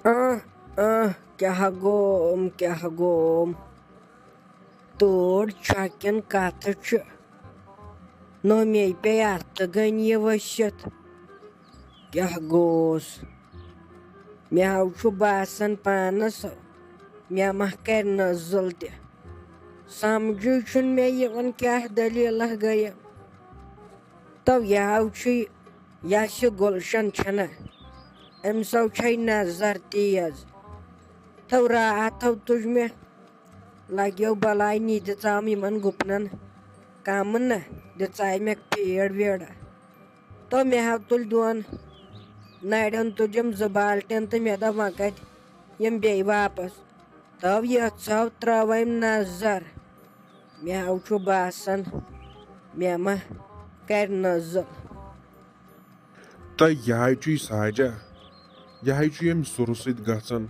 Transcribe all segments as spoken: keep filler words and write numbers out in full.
آہ، آہ، کیٛاہ گوم، کیٛاہ گوم؟ تور چھا کِنہٕ کتھٕ چھِ؟ نوٚو مے پیٚیہِ اَتھٕ گٔنۍ یہِ ؤسِتھ۔ کیٛاہ گوس؟ مےٚ ہاو چھُ باسان پانس، مےٚ ما کرِ نزل تہِ۔ سمجھٕے چھُنہٕ مےٚ یِوان کیٛاہ دٔلیٖلہ گٔیہِ۔ تو یہِ ہاو چھُے، یۄس یہِ گُلشن چھَنہ، أمۍ سو چھے نظر تیز۔ تو راتھ تو تُج مےٚ، لگیو بلاے نی دِژام یِمن گُپنن کم نہ، دِژاے مےٚ پیڑ ویڑ۔ تو مےٚ ہاو تُلۍ دۄن نرٮ۪ن تُجم زٕ بالٹین تہٕ مےٚ دوٚپ وۄنۍ کتہِ یِم بیٚیہِ واپس۔ تو یَتھ سو ترٲوٕم نظر، مےٚ ہاو چھُ باسان مےٚ ما کرِ نزل۔ تہٕ یِہے چھُے ساجا، یِہے چھُ ییٚمہِ سُرٕ سۭتۍ گژھان۔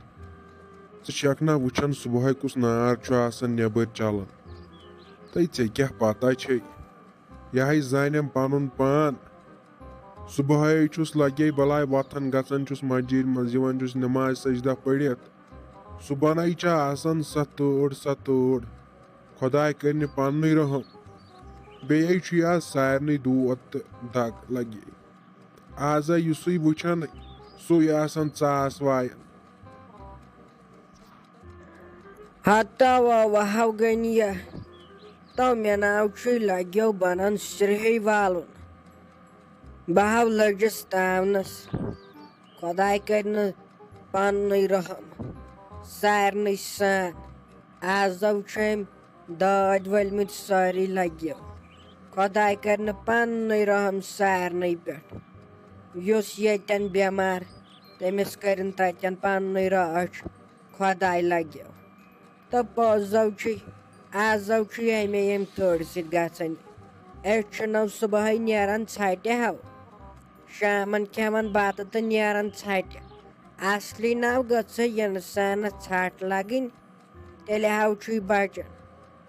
ژٕ چھَکھ نا وٕچھان صبحٲے کُس نار چھُ آسان نٮ۪بٕرۍ چلان؟ تہٕ ژےٚ کیٛاہ پتہ چھے؟ یِہے زانٮ۪م پنُن پان۔ صبحٲے چھُس لگے بلاے وۄتھان گژھان چھُس مسجد منٛز، یِوان چھُس نماز سجدہ پٔرِتھ۔ صبحنَے چھےٚ آسان سۄ تۭر، سۄ تۭر۔ خۄداے کٔرِنہِ پننُے رحم۔ بیٚیے چھُ یہِ آز سارنٕے دود تہٕ دگ لگے۔ آز یُسُے وٕچھان، سُے آسان ژاس وایان۔ ہتو وہو گٔنۍ یہِ، تو مےٚ ناو چھُے لگیو بنان سرہے والُن۔ بہٕ ہاو لٔجِس تاونس، خۄداے کٔرِنہٕ پننُے رحم سارنٕے سان۔ آزو چھُ أمۍ دٲدۍ ؤلمٕتۍ سٲری لگیو۔ خۄداے کَرِ نہٕ پَننُے رحم سارنٕے پٮ۪ٹھ۔ یُس ییٚتٮ۪ن بٮ۪مار، تٔمِس کٔرِن تَتٮ۪ن پَننُے رٲچھ۔ خۄداے لگیو۔ تہٕ پوٚزو چھُے، آزو چھُے اَمے ییٚمہِ تۭرِ سۭتۍ گژھان۔ أسۍ چھِنو صُبحٲے نیران ژھٹہِ ہو، شامَن کھٮ۪وان بَتہٕ تہٕ نیران ژھٹہِ۔ اَصلی ناو گٔژھے اِنسانَس ژھٹھ لَگٕنۍ۔ تیٚلہِ ہاو چھُے بچان۔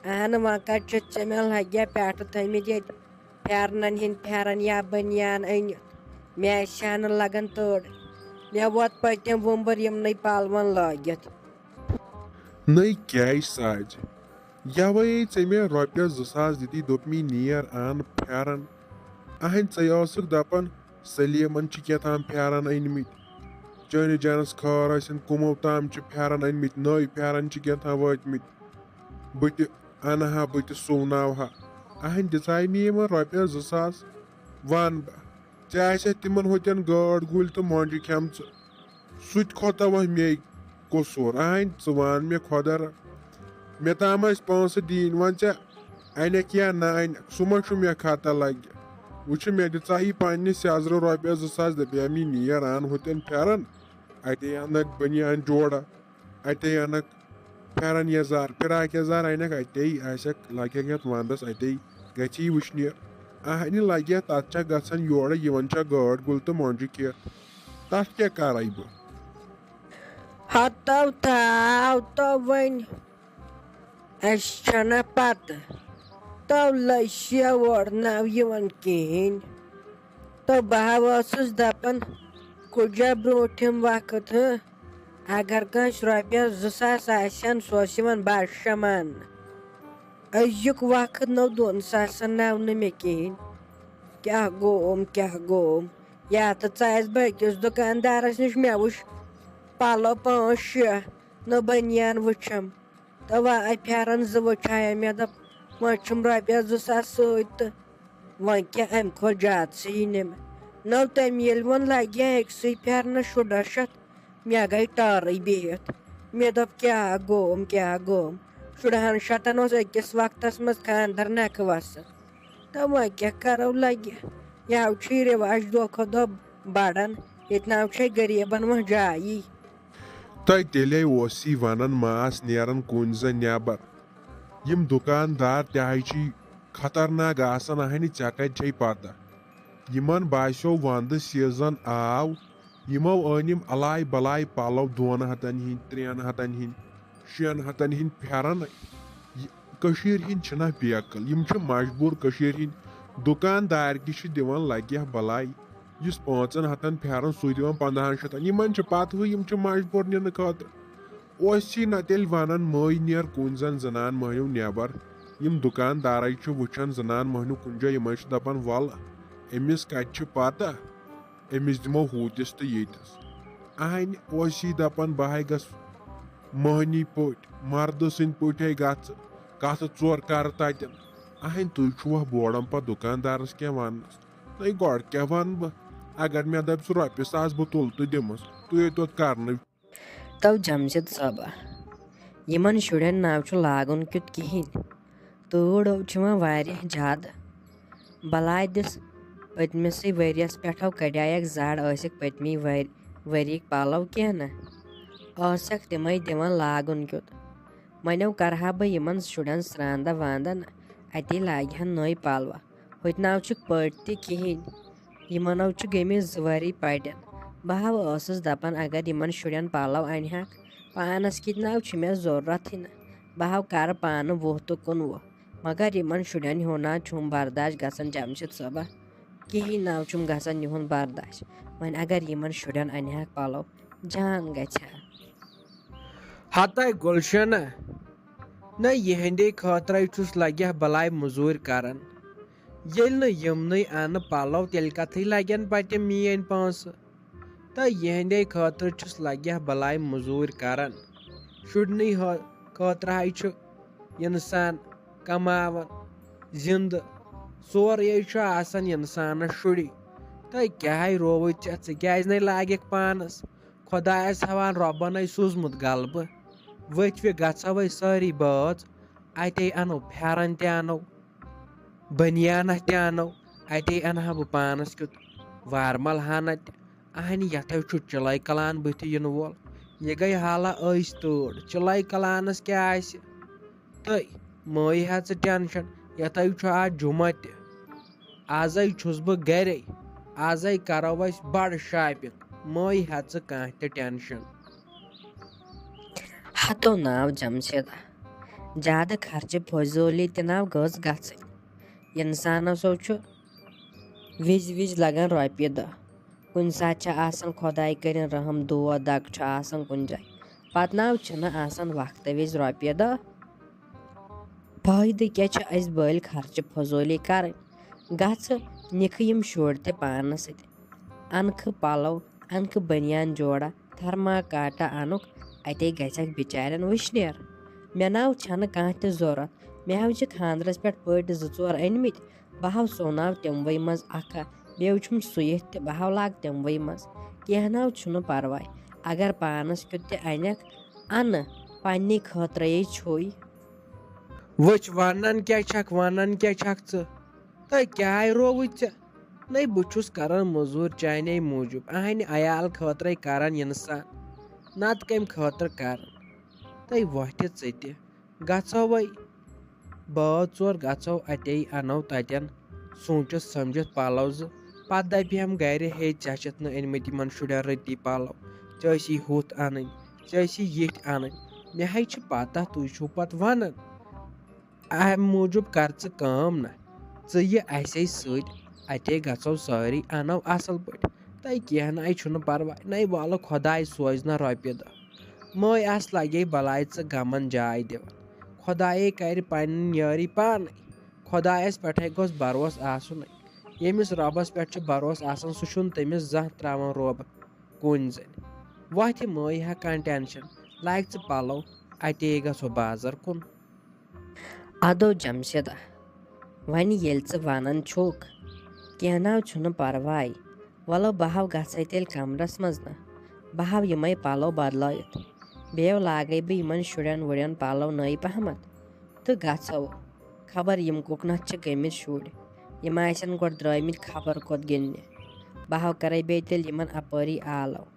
اہن وۄنۍ کتہِ چھِ ژےٚ مےٚ لگیا پٮ۪ٹھٕ تھٲمٕتۍ ییٚتہِ پھٮ۪رنن ہٕنٛدۍ پھٮ۪رن یا بٔنیان أنِتھ؟ مےٚ آسہِ ہا نہٕ لگان تٲر۔ مےٚ ووت پٔتِم وُمبٕر یِمنٕے پلون لٲگِتھ۔ نٔے کیٛازِ ساجہِ؟ یوے ژےٚ مےٚ رۄپیس زٕ ساس دِتی، دوٚپ مے نیر ان پھٮ۪رن۔ اہنۍ ژے ٲسٕکھ دپان سلیمن چھِ کینٛہہ تام پھٮ۪رن أنۍ مٕتۍ۔ چٲنِس جانس خٲر ٲسِن کٕمو تام چھِ پھٮ۪رن أنۍ مٕتۍ، نٔوۍ پھٮ۪رن چھِ کینٛہہ تام وٲتۍ مٕتۍ۔ بہٕ تہِ انہٕ ہا، بہٕ تہِ سُوناوٕ ہا۔ اہنۍ دِژاے مےٚ یِمن رۄپیس زٕ ساس۔ ون بہٕ، ژےٚ آسہِ تِمن ہوٚتٮ۪ن گٲڈ گُلۍ تہٕ مۄنجہِ کھٮ۪مژٕ۔ سُہ تہِ کھوتہ وۄنۍ مے قصوٗر۔ اہنۍ ژٕ وَن مےٚ خۄدا رب، مےٚ تام ٲسۍ پونٛسہٕ دِنۍ، وۄنۍ ژےٚ انکھ یا نہ انکھ، سُہ ما چھُ مےٚ خطا لگہِ؟ وٕچھِ مےٚ دِژا یہِ پننہِ سیزرٕ رۄپیس زٕ ساس، دپیا مےٚ نیر ان ہوٚتٮ۪ن پھٮ۪رن، اتے انکھ بٔنیان جوڑا، اتے انکھ پھٮ۪رن یزار، فراک یزار انکھ، اتے آسکھ، لگکھ یتھ ونٛدس اتے گژھی وٕشنیر۔ اہنہِ لگہِ تتھ چھا گژھان یورٕ، یِوان چھا گٲڈ گُل تہٕ مۄنجہِ کھٮ۪تھ، تتھ کیٛاہ کرے بہٕ؟ ہتو تھاو تو وۄنۍ، اسہِ چھنہ پتہ تو لسہِ اورٕ ناو یِوان کِہیٖنۍ۔ تو بہٕ ہا ٲسٕس دپان، کُجا برونٛٹھِم وقت ہہ، اگر کٲنٛسہِ رۄپیس زٕ ساس آسہِ ہن، سُہ اوس یِوان بادشاہ ماننہٕ۔ أزیُک وقت نو دۄن ساسن ناو نہٕ مےٚ کِہیٖنۍ۔ کیٛاہ گوٚوم، کیٛاہ گوٚوم؟ یا تہٕ ژایس بہٕ أکِس دُکاندارس نِش، مےٚ وٕچھ پلو پانٛژھ شےٚ، نہ بٔنیان وٕچھم۔ تہٕ وۄنۍ پھٮ۪رن زٕ وٕچھایے مےٚ، دوٚپ، وۄنۍ چھُم رۄپیس زٕ ساس سۭتۍ تہٕ وۄنۍ کیٛاہ، امہِ کھۄتہٕ زیادٕ سُہ یی نہٕ مےٚ۔ نو تٔمۍ ییٚلہِ وۄنۍ لگہِ ہا أکسٕے پھٮ۪رنس شُراہ شتھ، مےٚ گٔے ٹارٕے بِہِتھ۔ مےٚ دوٚپ، کیٛاہ گوٚوم، کیٛاہ گوٚوم؟ شُرہن شتن اوس أکِس وقتس منٛز خانٛدر نکھٕ وسان۔ تہٕ وۄنۍ کیٛاہ کرو لگہِ؟ یہِ ہاو چھُے رِواج دۄہ کھۄتہٕ دۄہ بڑان۔ ییٚتہِ ناو چھے غریٖبن وۄنۍ جایی۔ تہٕ تیٚلے اوس یہِ ونان، ماس نیران کُنۍ زٔنۍ نٮ۪بر۔ یِم دُکاندار تہِ ہاے چھِ خطرناک آسان، اہنہِ ژےٚ کتہِ چھے پتہ؟ یِمن باسیو ونٛدٕ سیزن آو، یِمو أنۍ یِم الاے بلاے پلو، دۄن ہتن ہٕنٛدۍ، ترٛٮ۪ن ہتن ہٕنٛدۍ، شٮ۪ن ہتن ہٕنٛدۍ پھٮ۪رن۔ یہِ کٔشیٖرِ ہٕنٛدۍ چھِنہ بیکل، یِم چھِ مجبوٗر۔ کٔشیٖرِ ہٕنٛدۍ دُکاندار تہِ چھِ دِوان لگہِ ہا بلاے، یُس پانٛژن ہتن پھیران، سُے دِوان پنٛدہن شتن۔ یِمن چھِ پتہٕ ہٕے، یِم چھِ مجبوٗر نِنہٕ خٲطرٕ۔ اوس سی نہ تیٚلہِ ونان، مٲے نیر کُنۍ زن زنان مٔہنیو نٮ۪بر۔ یِم دُکاندارے چھِ وٕچھان زنان مٔہنیو کُنہِ جایہِ، یِمے چھِ دپان، ولہٕ أمِس کتہِ چھِ پتہ، أمِس دِمو ہوٗتِس تہٕ ییٖتِس۔ اہنہِ اوس سی دپان، بہٕ ہاے گژھ مٔہنی پٲٹھۍ، مردٕ سٕنٛدۍ پٲٹھۍ ہے گژھٕ، کتھٕ ژور کرٕ تتٮ۪ن۔ اہنہِ تُہۍ چھِوا بوران پتہٕ دُکاندارس کینٛہہ وننس؟ نَے گۄڈٕ کیٛاہ وَنہٕ بہٕ؟ اگر مےٚ دَپہِ سُہ رۄپیہِ ساس بہٕ تُلہٕ تہٕ دِمَس، تُہۍ ہے توتہِ کَرنٕے۔ تو جمشید صٲبہ، یِمَن شُرٮ۪ن ناو چھُ لاگُن کیُتھ کِہیٖنۍ۔ تۭر چھِ وۄنۍ واریاہ زیادٕ۔ بَلاے دِس پٔتمِسٕے ؤریَس پٮ۪ٹھو کَڑیایَکھ زَڈ، ٲسِکھ پٔتمی ؤرۍ ؤریِکۍ پَلَو کینٛہہ نہٕ۔ ٲسَکھ تِمَے دِوان لاگُن کیُتھ۔ وۄنۍ کَرٕہا بہٕ یِمَن شُرٮ۪ن سرٛانٛدہ وانٛدہ، اَتی لاگہِ ہَن نٔے پَلوہ۔ ہُتہِ ناو چھِکھ پٔٹۍ تہِ کِہیٖنۍ۔ یِمَن ناو چھِ گٔمٕتۍ زٕ ؤری پَرٮ۪ن۔ بہٕ ہاو ٲسٕس دَپان، اگر یِمَن شُرٮ۪ن پَلَو اَنہِ ہاکھ، پانَس کِتۍ ناو چھِ مےٚ ضروٗرتھٕے نہٕ۔ بہٕ ہاو کَرٕ پانہٕ وُہ تہٕ کُنوُہ۔ مگر یِمَن شُرٮ۪ن ہُنٛد ناو چھُم برداش گژھان، جمشید صٲبہ۔ کِہیٖنۍ ناو چھُم گژھان یِہُنٛد برداش۔ وۄنۍ اگر یِمَن شُرٮ۪ن اَنہِ ہاکھ پَلَو، جان گژھِ ہا۔ ہَتَے گُلشنہ، نہ یِہِنٛدے خٲطرَے چھُس لگہِ ہا بلاے مٔزوٗرۍ کران۔ ییٚلہِ نہٕ یِمنٕے اَنہٕ پَلو، تیٚلہِ کَتھٕے لگن پَتہٕ میٛٲنۍ پونٛسہٕ؟ تہٕ یِہِنٛدے خٲطرٕ چھُس لگہِ ہا بلاے مٔزوٗرۍ کران۔ شُرنٕے ہٲ-، خٲطرٕ ہَے چھُ اِنسان کماوان زِندٕ۔ سورُے چھُ آسان اِنسانَس شُری۔ تہٕ کیٛاہ رووُے ژےٚ؟ ژٕ کیٛازِ نَے لاگَکھ پانَس؟ خۄدایَس حوال، رۄبَن ہے سوٗزمُت غلبہٕ۔ ؤتھۍ وِ گژھو أسۍ سٲری بٲژ، اَتے اَنو پھٮ۪رَن تہِ اَنو، بٔنیانہ تہِ اَنو، اَتے اَنہٕ ہا بہٕ پانَس کیُتھ وارمَل ہَنا تہِ۔ اَہنہِ یَتھے چھُ چِلَے کَلان بٕتھِ یِنہٕ وول۔ یہِ گٔے حالہ أسۍ تۭر، چِلَے کَلانَس کیٛاہ آسہِ؟ تہٕ مٲے ہا ژٕ ٹٮ۪نشَن، یَتھے چھُ آز جُمعہ تہِ۔ آزے چھُس بہٕ گرے، آزے کرو أسۍ بڑٕ shopping، مٲے ہیٚژٕ کانٛہہ تہِ tension۔ ہتو ناو جمشیدہ، زیادٕ خرچہٕ فضوٗلی تہِ ناو گٔژھ گژھٕنۍ۔ انسانس ہو چھُ وِزِ وِزِ لگان رۄپیہِ دہ، کُنہِ ساتہٕ چھِ آسان خۄداے کٔرِن رحم دود دگ چھُ آسان کُنہِ جایہِ، پتہٕ ناو چھِنہٕ آسان وقتہٕ وِزِ رۄپیہِ دہ۔ فٲیدٕ کیٛاہ چھُ اَسہِ بٔلۍ خرچہٕ فضوٗلی کرٕنۍ؟ گژھٕ نِکھٕ یِم شُرۍ تہِ پانَس سۭتۍ۔ اَنکھٕ پَلو، اَنکھٕ بٔنیان جوڑا، تھرما کاٹا اَنُکھ، اَتے گژھٮ۪کھ بِچارٮ۪ن وٕشنیر۔ مےٚ ناو چھَنہٕ کانٛہہ تہِ ضوٚرَتھ۔ مےٚ ہاو چھِ خانٛدرَس پٮ۪ٹھ پٔٹۍ زٕ ژور أنۍمٕتۍ، بہٕ ہاو سُوناو تِموٕے منٛز اَکھا، بیٚیہِ چھُم سُیِتھ تہِ، بہٕ ہاو لاگہٕ تِموٕے منٛز۔ کینٛہہ ناو چھُنہٕ پَرواے، اگر پانَس کیُتھ تہِ اَنٮ۪کھ، اَنہٕ، پنٛنی خٲطرَے چھُے۔ وٕچھ، وَنان کیٛاہ چھَکھ، وَنان کیٛاہ چھَکھ ژٕ؟ تہٕ کیٛاہ رووُے ژےٚ؟ نَے، بہٕ چھُس کران مٔزوٗرۍ چانے موٗجوٗب، اَہَنہِ عیال خٲطرَے کران اِنسان، نَتہٕ کَمہِ خٲطرٕ کران؟ تَے وۄتھِ ژٕ تہِ، گژھو وۄنۍ بٲژ ژور، گژھو اَتے اَنو تَتٮ۪ن سوٗنٛچِتھ سَمجِتھ پَلو زٕ۔ پَتہٕ دَپہِ ہم گرِ، ہے، ژےٚ چھِتھ نہٕ أنۍمٕتۍ یِمَن شُرٮ۪ن رٕتی پَلو، ژےٚ ٲسی ہُتھ اَنٕنۍ، ژےٚ ٲسی یِتھۍ اَنٕنۍ۔ مےٚ ہے چھِ پَتہ، تُہۍ چھِو پَتہٕ وَنان۔ اَمہِ موٗجوٗب کر ژٕ کٲم نہ، ژٕ یہِ اَسے سۭتۍ، اَتے گژھو سٲری، اَنو اَصٕل پٲٹھۍ۔ تَے کینٛہہ نَے چھُنہٕ پَرواے، نَے والہٕ خۄداے سوزِ نہ رۄپیہِ دہ۔ مٲے آسہٕ لگے بلاے ژٕ غمن جاے دِوان۔ خۄدایے کرِ پنٕنۍ یٲری پانے۔ خۄدایس پٮ۪ٹھے گوٚژھ بروسہٕ آسُن۔ ییٚمِس رۄبس پٮ۪ٹھ چھُ بروسہٕ آسان، سُہ چھُنہٕ تٔمِس زانٛہہ تراوان روب کُنۍ زٔنۍ۔ وۄتھِ مٲے ہا کانٛہہ tension، لاگہِ ژٕ پلو، اَتے گژھو بازر کُن۔ ادو جمشیدہ، وۄنۍ ییٚلہِ ژٕ ونان چھُکھ، کینٛہہ نہ چھُنہٕ پرواے، ولو بہٕ ہاو گژھے تیٚلہِ کمرس منٛز نہ، بہٕ ہاو یِمے پلو بدلٲیِتھ، بیٚیہِ لاگے بہٕ یِمن شُرٮ۪ن وُرٮ۪ن پلو نٔے پہمتھ تہٕ گژھو۔ خبر یِم کُکنتھ چھِ گٔمٕتۍ شُرۍ، یِم آسن گۄڈٕ درٛٲمٕتۍ خبر کوٚت گِنٛدنہِ۔ بہٕ ہاو کرے بیٚیہِ تیٚلہِ یِمن اپٲری آلو۔